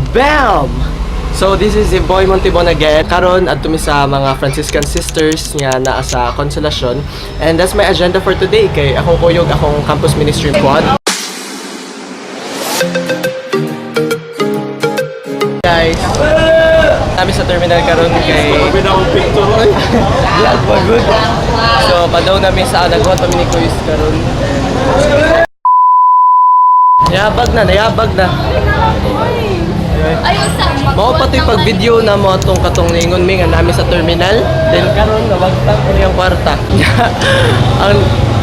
Bam! So this is the Boy Montibon again. Karon adto mi sa mga Franciscan Sisters nga naa sa Consolacion. And that's my agenda for today kay akong kuyog akong campus ministry squad. Guys, kami sa terminal karon kay vlog pa good. So padaw nami sa naghuwat pa mi ni Kuis karon. Nayabag na, nayabag na. Ayun sa Mao pati pag video na mo atong katong ningon mi nga nami sa terminal, then karon nawagtang ko niyang kwarta. Ang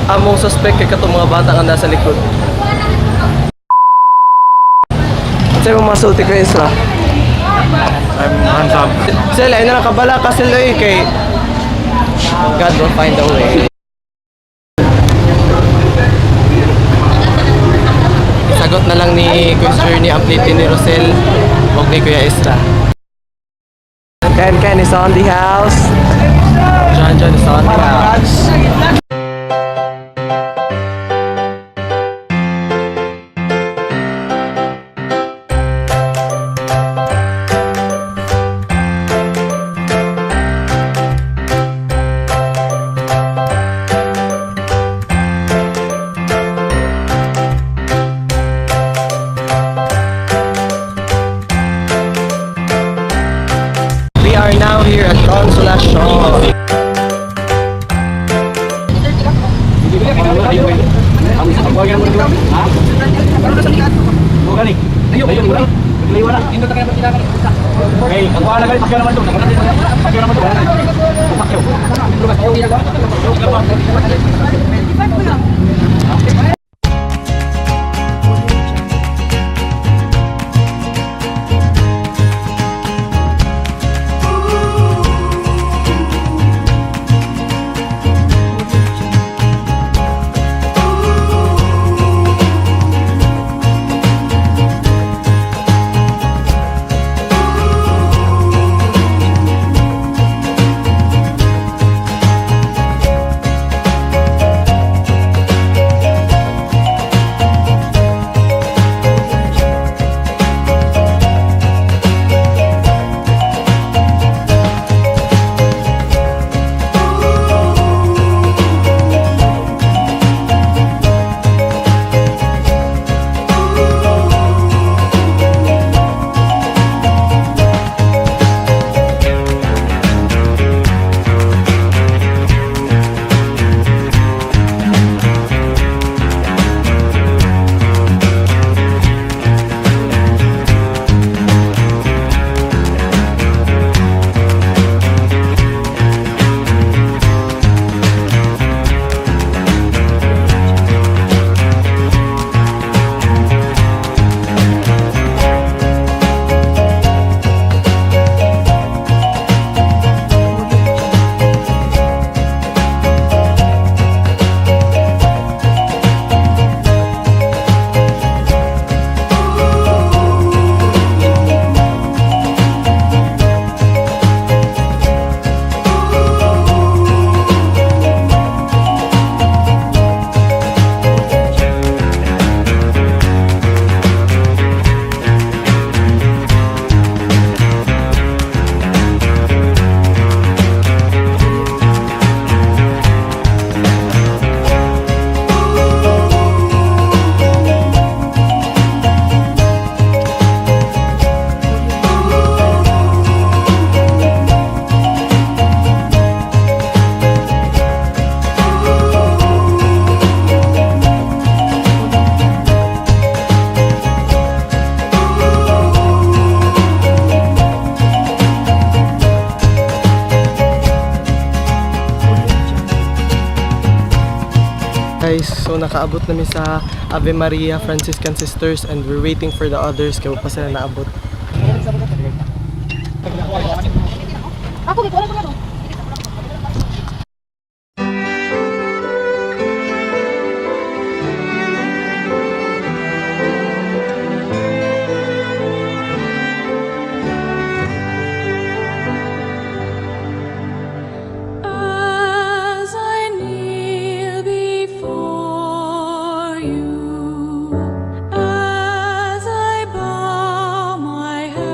among suspect kay katong mga bata nga nasa likod. Unsay mo masulti kay Isra? I'm handsome. Sel, ay na kabala ka sila eh kay God will find a way. Sagot na lang ni Kuya Journey ang plate ni Rosel huwag ni Kuya Isra. Ken Ken is on the house. John John is on the house. We are now here at Consolacion. Guys, so nakaabot namin sa Ave Maria Franciscan Sisters and we're waiting for the others kaya pa sila naabot. Ako gikuha ko na. As I kneel before you, as I bow my head,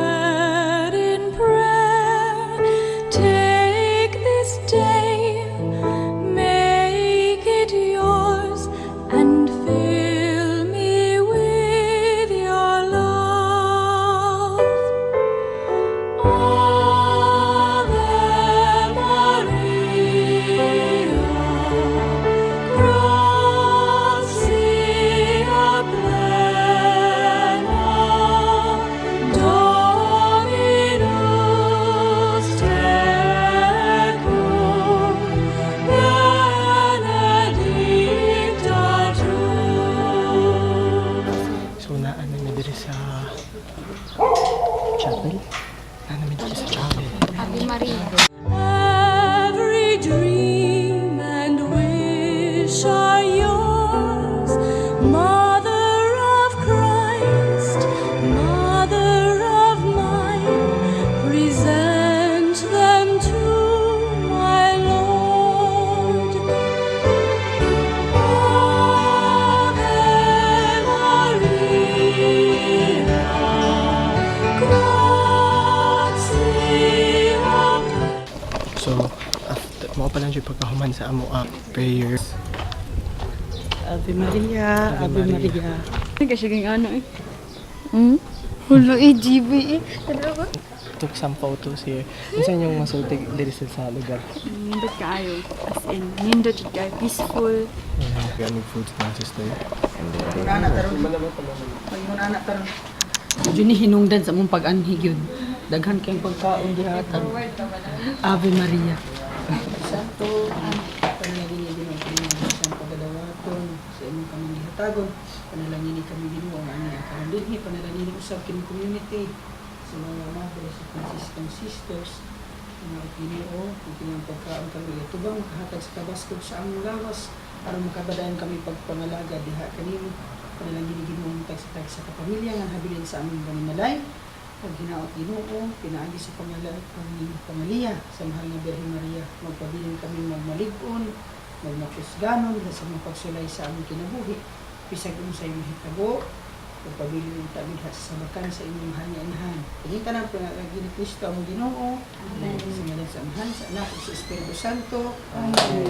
Paghuman sa amo ang prayers. Ave Maria, Ave Maria. Kasi ano eh. Hulo eh, GB eh. Tara ba? Took some photos here. Unsa inyong masulti diri sa lugar? Nindot kaayo. As in, nindot jud kaayo. Peaceful. Gamit food sa mga sister. Diyan ni hinungdan sa mong pag-anhi gyud. Daghan kayong pagkaon diha. Ave Maria. Santo, panalangin niya Ginoo kami sa pagadawaton sa imong kaming gihatagon. Panalangin ni kami Ginoo ang ani ang karon dinhi, panalangin ni usab kini community sa mga madre sa Franciscan Sisters mga Ginoo kung kinang pagkaon kami itubang makahatag sa kabaskog sa among lawas aron makabadayon kami pagpangalaga diha kanimo. Panalangin ni Ginoo ang tagsa sa kapamilya nga habilin sa among panimalay. Paghinaot Ginoo, pinaagi sa pangaliya sa mahal nga Birhen Maria, magpabilin kami magmalig-on, magmakusganon sa mga pagsulay sa among kinabuhi bisag unsay mahitabo. Pagpabilin ng tabi sa sabakan sa inyong mahal nga inahan. Tingin tanan pinalagi ni Kristo among Ginoo. Amen. Sa ngalan sa Amahan, sa Anak, ug sa Espiritu Santo. Amen.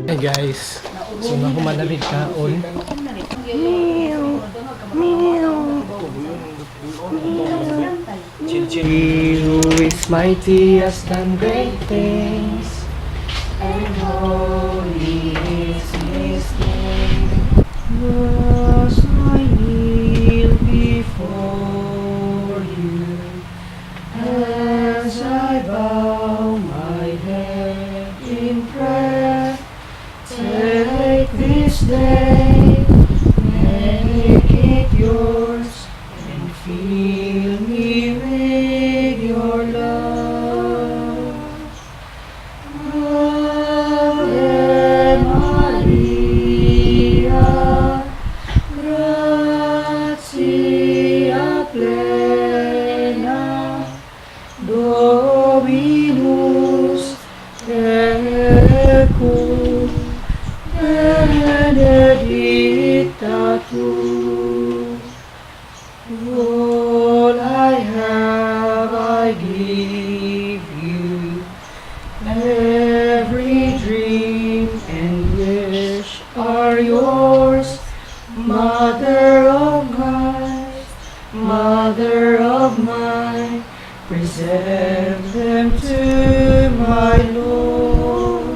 Hey guys, so nahuman na rin kaon. He who is mighty has done great things, and holy is his name. As I kneel before you, as I bow my head in prayer, take this day, make it yours, and fill me with your love. Ave Maria, gratia plena, Dominus tecum, benedicta tu. All I have I give you, every dream and wish are yours, Mother of Christ, Mother of mine, present them to my Lord.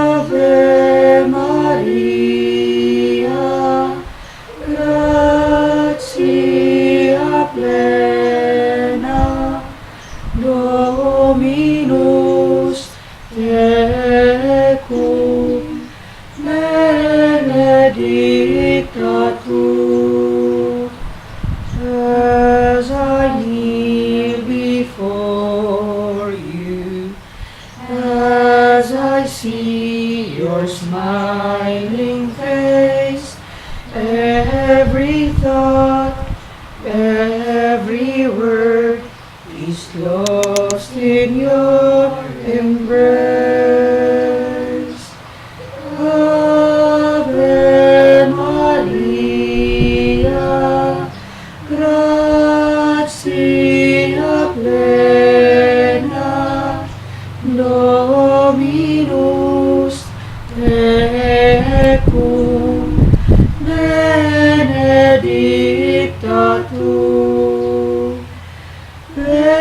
Ave Maria, gratia plena, Dominus tecum, benedicta tu. As I kneel before you, as I see your smiling face, every thought, every word is lost in your embrace. Ave Maria, gratia plena, Dominus tecum, benedicta tu, benedicta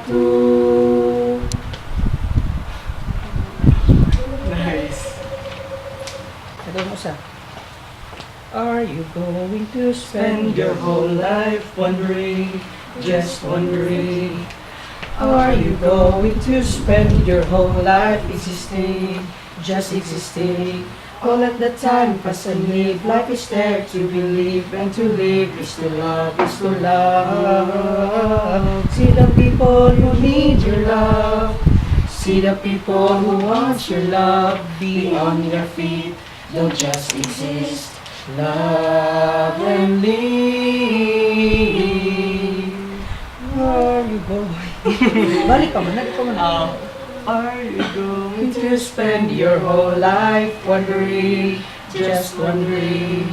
tu. Nice. Kadong usa. Are you going to spend your whole life wondering, just wondering? Are you going to spend your whole life existing, just existing? All at the time pass and live, life is there to believe, and to live is to love, is to love. See the people who need your love. See the people who want your love be on their feet. Don't just exist. Love and live. Where are you going? Balik ka man, nalik ka man. Are you going to spend your whole life wondering, just wondering?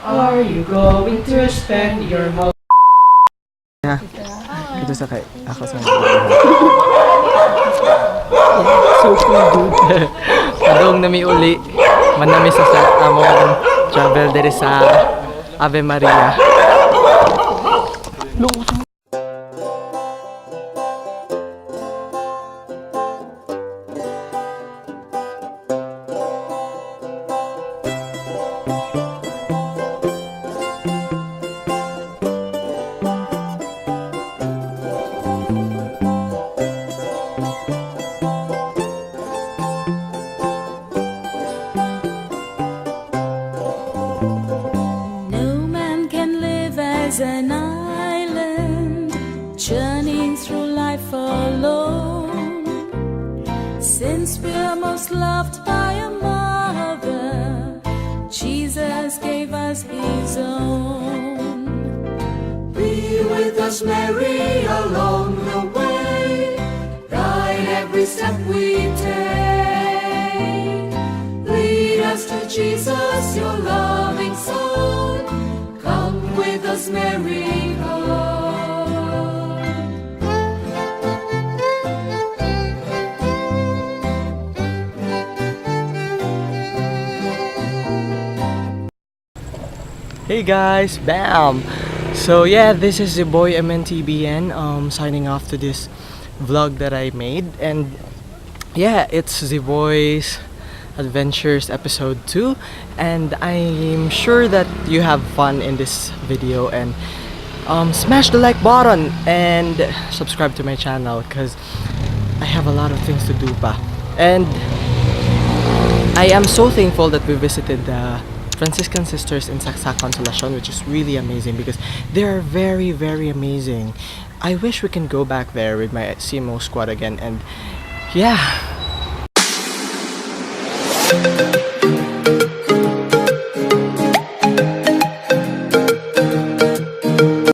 Are you going to spend your whole Ito sa kay ako sa So cool, dude. Padung nami uli. Manami sa among travel diri sa Ave Maria. No man can live as an island, journeying through life alone. Since we're most loved by a mother, Jesus gave us his own. Be with us, Mary, along the way. Guide every step we take. Lead us to Jesus, your loving Son. Come with us, Mary, come. Hey guys, bam! So yeah, this is the boy MNTBN signing off to this vlog that I made, and yeah, it's the boys adventures episode 2, and I'm sure that you have fun in this video, and smash the like button and subscribe to my channel because I have a lot of things to do pa. And I am so thankful that we visited the Franciscan Sisters in Sacsac, Consolacion, which is really amazing because they are very, very amazing. I wish we can go back there with my CMO squad again, and yeah.